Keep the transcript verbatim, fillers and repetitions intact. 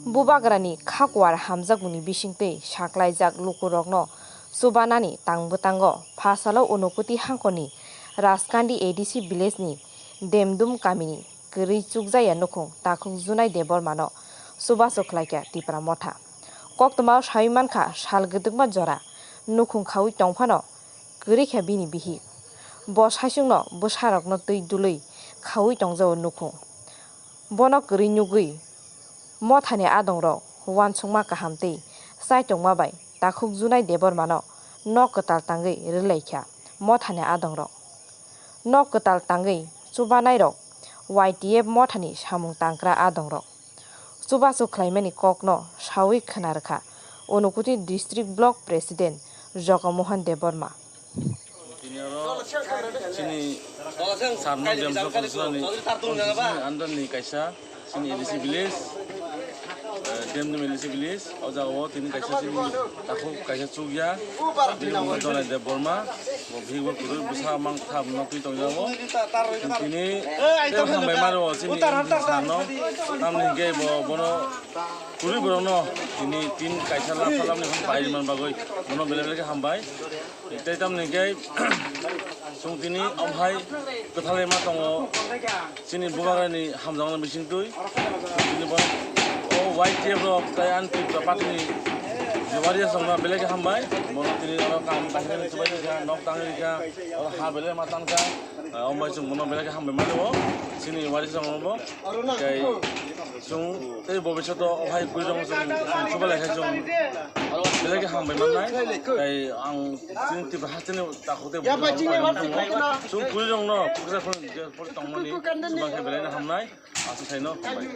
Bubagrani khakuar hamjakmungni bisingtwi saklaijak lukurokno chubanani tang bwtango Phasalo Unakoti hangkhorni Raskandi A D C village-ni Demdum kamini kwrwi chukjaya nukhung Takhuk Junai Debbarmano chubachu khlaikha Tipra Motha. Koktwmao sawi mankha, sal gwdwkma jora nukhung khaui tongphano kwrwikha bini bihik. Bo saichungno bwsarokno twi dului khaui tongjao nukhung. Bono kwrwi nugwi Mothani adongrok uansukma kaham tei chaitokma bai Takhuk Junai Debbarmano nok kwtal tangwi rwlaikha Mothani adongrok. Nok kwtal tangwi chubanairok Y T F Mothani samung tangkra adongrok. Chubachu khlaimani kokno sawi khna rwkha Unakoti District Block President Jogomohan Debbarma. Tini oro chini sarno Demso Constituency ni under ni kaisa chini A D C village, eh, Demdum A D C village, o jaga o tini kaisa chini takhuk kaisa chukya, bini mung khe Jonai Debbarma, bo bihik bo kwrwi bwsa mang tham no twi tong jago. Tini tei hambai mano chini sarno, tamni hwnkhe bo bono kwrwi borokno tini tin kaisa lapha lamni bai man bagwi bono belai belai khe hambai. Tei tamni hwnkhe chwng tini omo hai kwthalai ma tongo chini bubagrani hamjakmani bisingtwi. Chini bo o Y T F rok tei ani Tripura party ni jubari asongno belai khe hambai. Bono tini oro kaham kaisa chubai rikha, nok tangwi rikha, oro ha belai ma tangkha. Omo bai chwng bono belai khe hambai mano chini wari songno bo. Tei chwng tei bobishoto o hai kwrwi rok chwng, chwng chuba lai khe chwng belai khe hambai mannai. Tei ang chini Tripura hasteni takhuk tei chwng kwrwi rokno kwksa kheno je pori tongmani chuba khe belai no hamnai. Aswk saino hambai.